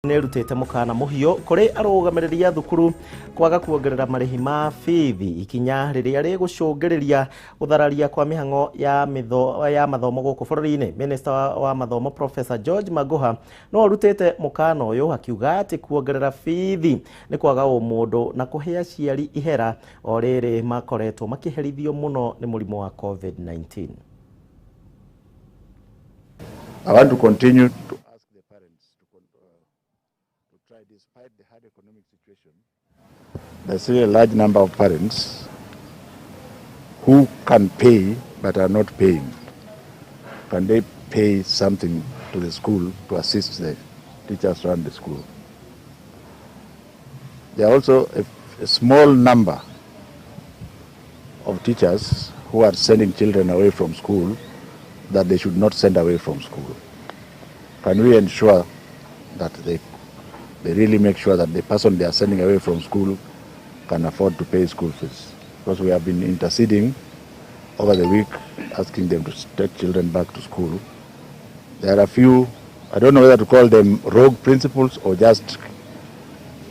Nĩrutĩte mũkana mũhiũ kũrĩ arũgamĩrĩri a thukuru kwaga kuongerera marĩhi ma bithi, ikinya rĩrĩa rĩgũcũngĩrĩria gũthararia kwa mĩhang'o ya mathomo gũkũ bũrũri-inĩ. Minista wa mathomo Professor George Magoha no arutĩte mũkana ũyũ akiuga atĩ kuongerera bithi nĩ kwaga ũmũndũ na kũhe aciari ihera o rĩrĩ makoretwo makĩherithio mũno nĩ mũrimũ wa COVID-19. I want to continue to ask the parents to try, despite the hard economic situation, there's still a large number of parents who can pay but are not paying. Can they pay something to the school to assist the teachers run the school? There are also a small number of teachers who are sending children away from school that they should not send away from school. Can we ensure that they really make sure that the person they are sending away from school can afford to pay school fees? Because we have been interceding over the week, asking them to take children back to school. There are a few, I don't know whether to call them rogue principals or just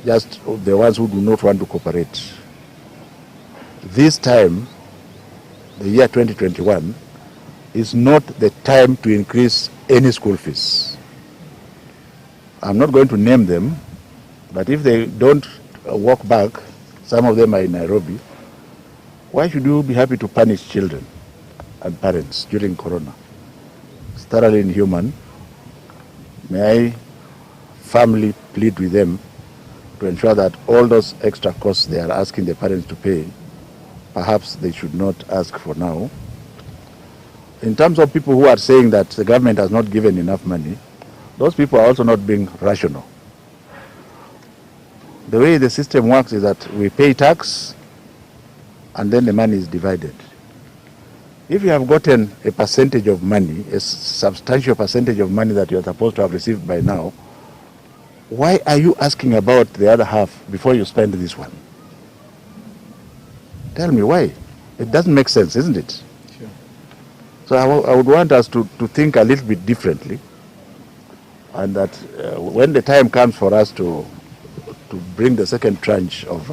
the ones who do not want to cooperate. This time, the year 2021, is not the time to increase any school fees. I'm not going to name them, but if they don't walk back, some of them are in Nairobi, why should you be happy to punish children and parents during Corona? It's thoroughly inhuman. May I firmly plead with them to ensure that all those extra costs they are asking the parents to pay, perhaps they should not ask for now. In terms of people who are saying that the government has not given enough money, those people are also not being rational. The way the system works is that we pay tax and then the money is divided. If you have gotten a percentage of money, a substantial percentage of money that you are supposed to have received by now, why are you asking about the other half before you spend this one? Tell me why. It doesn't make sense, isn't it? Sure. So I would want us to think a little bit differently, and that when the time comes for us to bring the second tranche of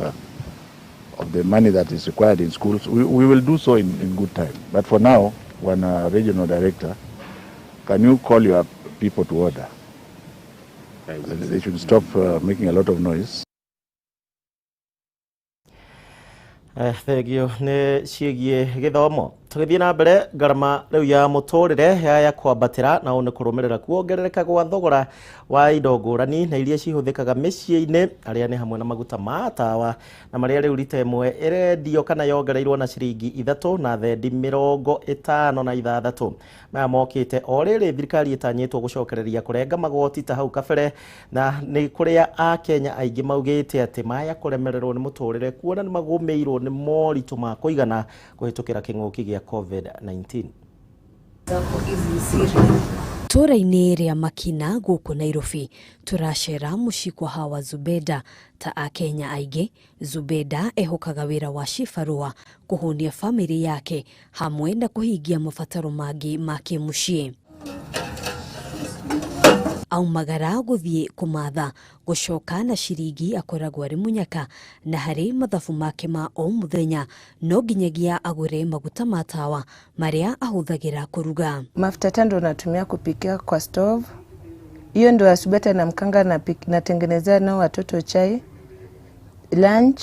the money that is required in schools, we will do so in good time. But for now, when a regional director, can you call your people to order? They should stop making a lot of noise. Thengio nĩ ciĩgiĩ gĩthomo. Tũgĩthiĩ na mbere, ngarama rĩu ya mũtũrĩre ya kwambatĩra na ũũ nĩ kũrũmĩrĩra kuongerereka gwa thogora wa indo ngũrani na iria cihũthĩkaga mĩciĩ-inĩ, arĩa nĩ hamwe na maguta ma tawa na marĩa rĩu rita ĩmwe ĩrendio kana yongereirwo na ciringi 3 na thendi 56. Maya mokĩte o rĩrĩ thirikari ĩtanyĩtwo gũcokereria kũrenga magoti ta hau kabere, na nĩ kũrĩa Akenya aingĩ maugĩte atĩ maya kũremererwo nĩ mũtũrĩre kuona nĩ magũmĩirwo nĩ moritũ ma kũigana kũhĩtũkĩra kĩng'ũki gĩa COVID-19. Tũra-inĩ rĩa Makina gũkũ Nairobi tũracera mũciĩ kwa Hawa Zubeda. Ta Akenya aingĩ, Zubeda ehokaga wĩra wa cibarũa kũhũnia famĩlĩ yake hamwe na kũhingia mabataro mangĩ ma kĩmũciĩ. Aumagara gũthiĩ kũmatha gũcoka na ciringi akoragwo arĩ mũnyaka, na harĩ mathabu make ma o mũthenya no nginyagia agũre maguta ma tawa marĩa ahũthagĩra kũruga. Mafuta tando natumia kupikia kwa stove. Hiyo ndo asubuhi na mkanga natengenezea nao watoto chai, lunch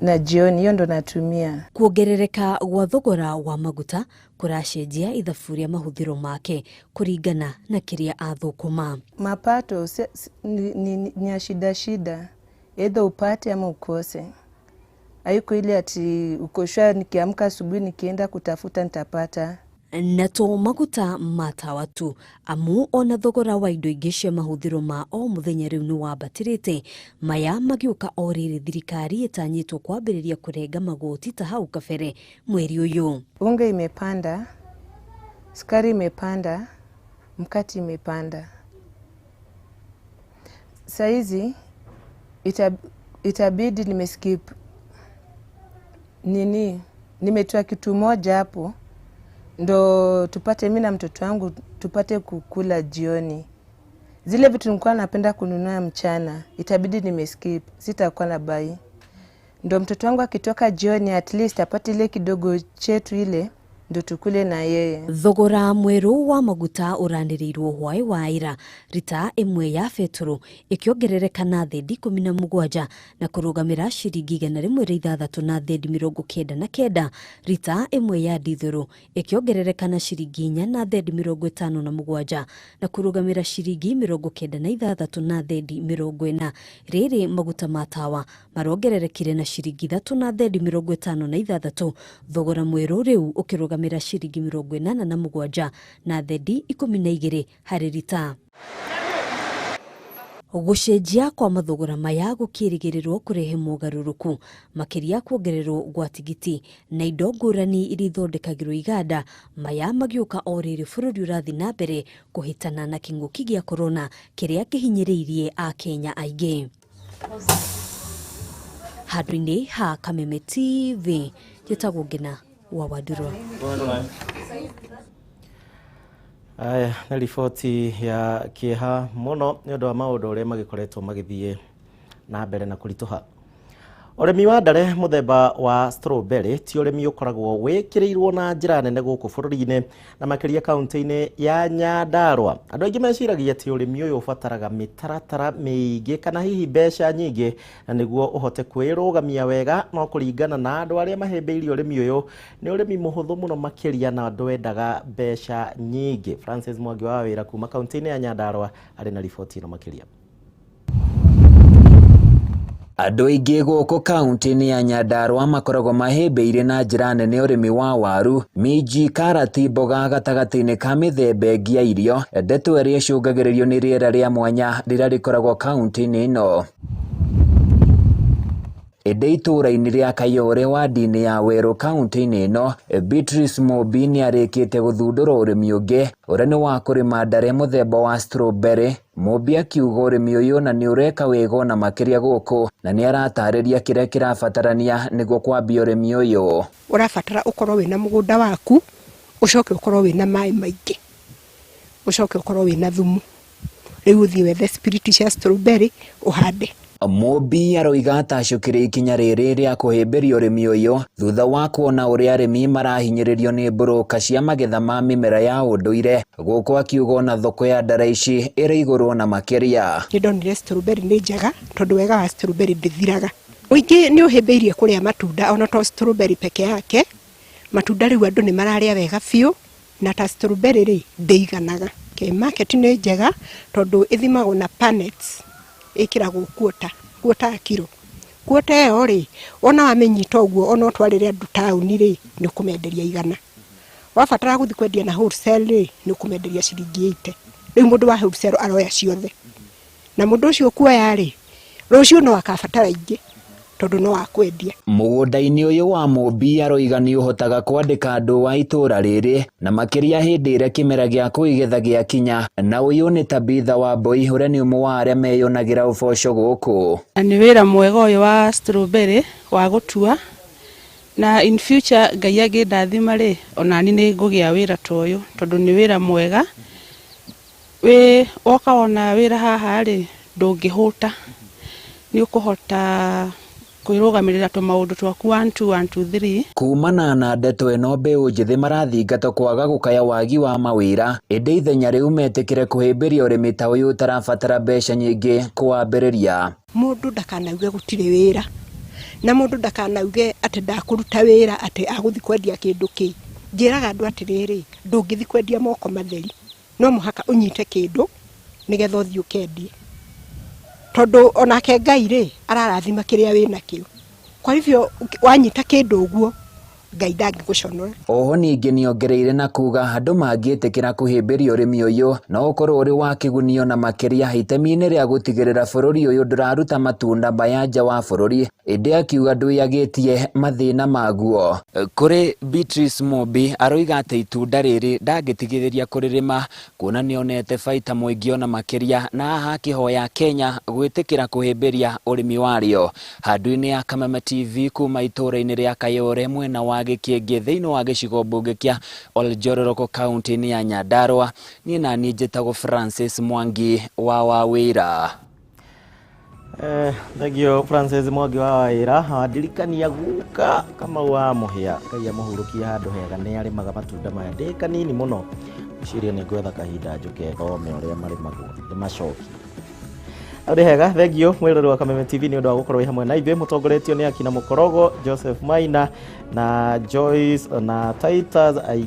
na jioni, hiyo ndo natumia. Kuongerereka gwa thogora wa maguta kũracenjia ithabu rĩa mahũthĩro make kũringana na kĩrĩa athũkũma. Mapato ni ya shida shida, either upate ama ukose. Haiko ile ati uko sure nikiamka asubuhi nikienda kutafuta nitapata. Na to maguta ma tawa tu, amu ona thogora wa indo ingĩ cia mahũthĩro ma o mũthenya rĩu nĩ wambatĩrĩte. Maya magĩũka o rĩrĩ thirikari ĩtanyĩtwo kwambĩrĩria kũrenga magoti ta hau kabere mweri ũyũ. Unga imepanda, sukari imepanda, mkate imepanda. Saizi itabidi nimeskip nini, nimetoa kitu moja hapo ndo tupate mimi na mtoto wangu tupate kukula jioni. Zile vitu nilikuwa napenda kununua mchana itabidi nimeskip, sitakuwa na buy. Ndo mtoto wangu akitoka jioni at least apate ile kidogo chetu ile ndo tukule na yeye. Thogora mweru wa maguta ũranĩrĩirwo hwaĩ wa ira rita ĩmwe ya betũrũ ĩkĩongerereka na thendi 17 na kũrũgamĩra ciringi 106 na thendi 99, rita ĩmwe ya ndithũrũ ĩkĩongerereka na ciringi 4 na thendi 57 na kũrũgamĩra ciringi 96 na thendi 40. Rĩrĩ maguta ma tawa marongererekire na ciringi 3 na thendi 56, thogora mwerũ rĩu ũkĩrũgamĩra ciringi 87 na thendi 12 harĩ rita. Gũcenjia kwa mathogora maya gũkĩrĩgĩrĩrwo kũrehe mogarũrũku makĩria kuongererwo gwa tigiti na indo ngũrani iria ithondekagĩrwo iganda, maya magĩũka o rĩrĩ bũrũri ũrathiĩ na mbere kũhĩtana na kĩng'ũki gĩa korona kĩrĩa kĩhinyĩrĩirie Akenya aingĩ. Handũ-inĩ ha Kameme TV, njĩtagwo Ngina wa Wandurwa. Aya nĩ riboti ya kĩeha mũno nĩ ũndũ wa maũndũ ũrĩa magĩkoretwo magĩthiĩ na mbere na kũritũha. Ũrĩmi wa ndare mũthemba wa strawberry ti ũrĩmi ũkoragwo wĩkĩrĩirwo na njĩra nene gũkũ bũrũri-inĩ na makĩria kaunti-inĩ ya Nyandarua. Andũ aingĩ meciragia atĩ ũrĩmi ũyũ ũbataraga mĩtaratara mĩingĩ kana hihi mbeca nyingĩ na nĩguo ũhote kwĩrũgamia wega, no kũringana na andũ arĩa mahĩmbĩirie ũrĩmi ũyũ nĩ ũrĩmi mũhũthũ mũno makĩria na ndwendaga mbeca nyingĩ. Francis Mwangi wa wĩra kuma kaunti-inĩ ya Nyandarua arĩ na riboti ĩno makĩria. Andũ aingĩ gũkũ kaunti-inĩ ya Nyandarua makoragwo mahĩmbĩirie na njĩra nene ũrĩmi wa waru, minji, karati, mboga gatagatĩ-inĩ ka mĩthemba ĩngĩ ya irio, ndeto ĩrĩa ĩcũngagĩrĩrio nĩ rĩera rĩa mwanya rĩrĩa rĩkoragwo kaunti-inĩ ĩno. Ĩndĩ itũũra-inĩ rĩa Kayore wadi-inĩ ya Werũ kaunti-inĩ ĩno, Beatrice Mobi nĩarĩkĩte gũthundũra ũrĩmi ũngĩ ũrĩa nĩ wa kũrĩma ndare mũthemba wa strawberry. Mobi akiuga ũrĩmi ũyũ na nĩ ũreka wega ona makĩria gũkũ na nĩ aratarĩria kĩrĩa kĩrabatarania nĩguo kwambia ũrĩmi ũyũ. Ũrabatara ũkorwo wĩna mũgũnda waku, ũcoke ũkorwo wĩna maĩ maingĩ, ũcoke ũkorwo wĩna thumu, rĩu ũthiĩ wethe spirit cia strawberry ũhande. Mobi aroiga atacũkĩire ikinya rĩrĩ rĩa kũhĩmbĩria ũrĩmi ũyũ thutha wa kuona ũrĩa arĩmi marahinyĩrĩrio nĩ mburũka cia magetha ma mĩmera ya ũndũire gũkũ akiuga ona thoko ya ndare ici ĩrĩ igũrũ na makĩria. Nĩ ndonire strawberry nĩ njega tondũ wega wa strawberry ndĩthiraga. Mũingĩ nĩ ũhĩmbĩirie kũrĩa matunda ona to strawberry peke yake, matunda rĩu andũ nĩ mararĩa wega biũ na ta strawberry rĩ ndĩiganaga. Market nĩ njega tondũ ĩthimagwo na punnets, ĩkĩragwo quarter, quarter ya kiro. Quarter ĩyo rĩ, ona wamĩnyita ũguo ona ũtwarĩre andũ taũni rĩ, nĩ ũkũmenderia 100. Wabatara gũthiĩ kwendia na wholesale rĩ, nĩ ũkũmenderia ciringi 80. Rĩu mũndũ wa wholesale aroya ciothe. Na mũndũ ũcio ũkuoya rĩ, rũciũ no akabatara ingĩ tondũ no akwendia. Mũgũnda-inĩ ũyũ wa Mobi aroiga nĩ ũhotaga kwandĩka andũ a itũũra rĩrĩ na makĩria hĩndĩ ĩrĩa kĩmera gĩa kũigetha gĩakinya, na ũyũ nĩ Tabitha Wambui ũrĩa nĩ ũmwe wa arĩa meyonagĩra ũboco gũkũ. Na nĩ wĩra mwega ũyũ wa strawberry wa gũtua, na in future Ngai angĩndathima rĩ, onani nĩ ngũgĩa wĩra ta ũyũ tondũ nĩ wĩra mwega. Wĩ woka wona wĩra haha rĩ, ndũngĩhũta, nĩ ũkũhota kwĩrũgamĩrĩra tũmaũndũ twaku 1 2 1 2 3. Kumana na ndeto ĩno mbeũ njĩthĩ marathingatwo kwaga gũkaya wagi wa mawĩra, ĩndĩ ithenya rĩu metĩkĩre kũhĩmbĩria ũrĩmi ta ũyũ ũtarabatara mbeca nyingĩ kũwambĩrĩria. Mũndũ ndakanauge gũtirĩ wĩra, na mũndũ ndakanauge atĩ ndakũruta wĩra atĩ agũthiĩ kwendia kĩndũ kĩ. Njĩraga andũ atĩrĩrĩ, ndũngĩthiĩ kwendia moko matheri, no mũhaka ũnyite kĩndũ nĩgetha ũthiĩ ũkendie, tondũ onake Ngai rĩ ararathima kĩrĩa wĩnakĩo. Kwa hivyo wanyita kĩndũ ũguo Ngai ndangĩgũconora. Oho ningĩ nĩongereire na kuga andũ mangĩtĩkĩra kũhĩmbĩria ũrĩmi ũyũ no ũkorwo ũrĩ wa kĩgunio na makĩria itemi-inĩ rĩa gũtigĩrĩra bũrũri ũyũ ndũraruta matunda maya nja wa bũrũri, ĩndĩ akiuga ndwĩyagĩtie mathĩna maguo. Kũrĩ Beatrice Mobi aroiga atĩ itunda rĩrĩ ndangĩtigithĩria kũrĩrĩma kuona nĩonete baita mũingĩ ona makĩria, na haha akĩhoya Kenya gwĩtĩkĩra kũhĩmbĩria ũrĩmi warĩo. Handũ-inĩ ya Kameme TV kuma itũũra-inĩ rĩa Kayore mwena wa Gĩkĩngĩ thĩinĩ wa gĩcigo mbunge kĩa Oljororoko kaunti-inĩ ya Nyandarua. Niĩ naniĩ njĩtagwo Francis Mwangi wa Wawĩra. Thengio Francis Mwangi wa Wawĩra, wandirikania guka Kamau wa Mũhĩa, Ngai amũhurũkie handũ hega, nĩ arĩmaga matunda maya ndĩ kanini mũno. Ngwĩciria nĩ ngwetha kahinda njũke thome ũrĩa marĩmagwo ndĩmacokie. Hau nĩ hega, thengio mwĩrori wa Kameme TV nĩ ũndũ wa gũkorwo wĩ hamwe na ithuĩ, mũtongoretio nĩ akina Mũkorogo, Joseph Maina na Joyce na Titus.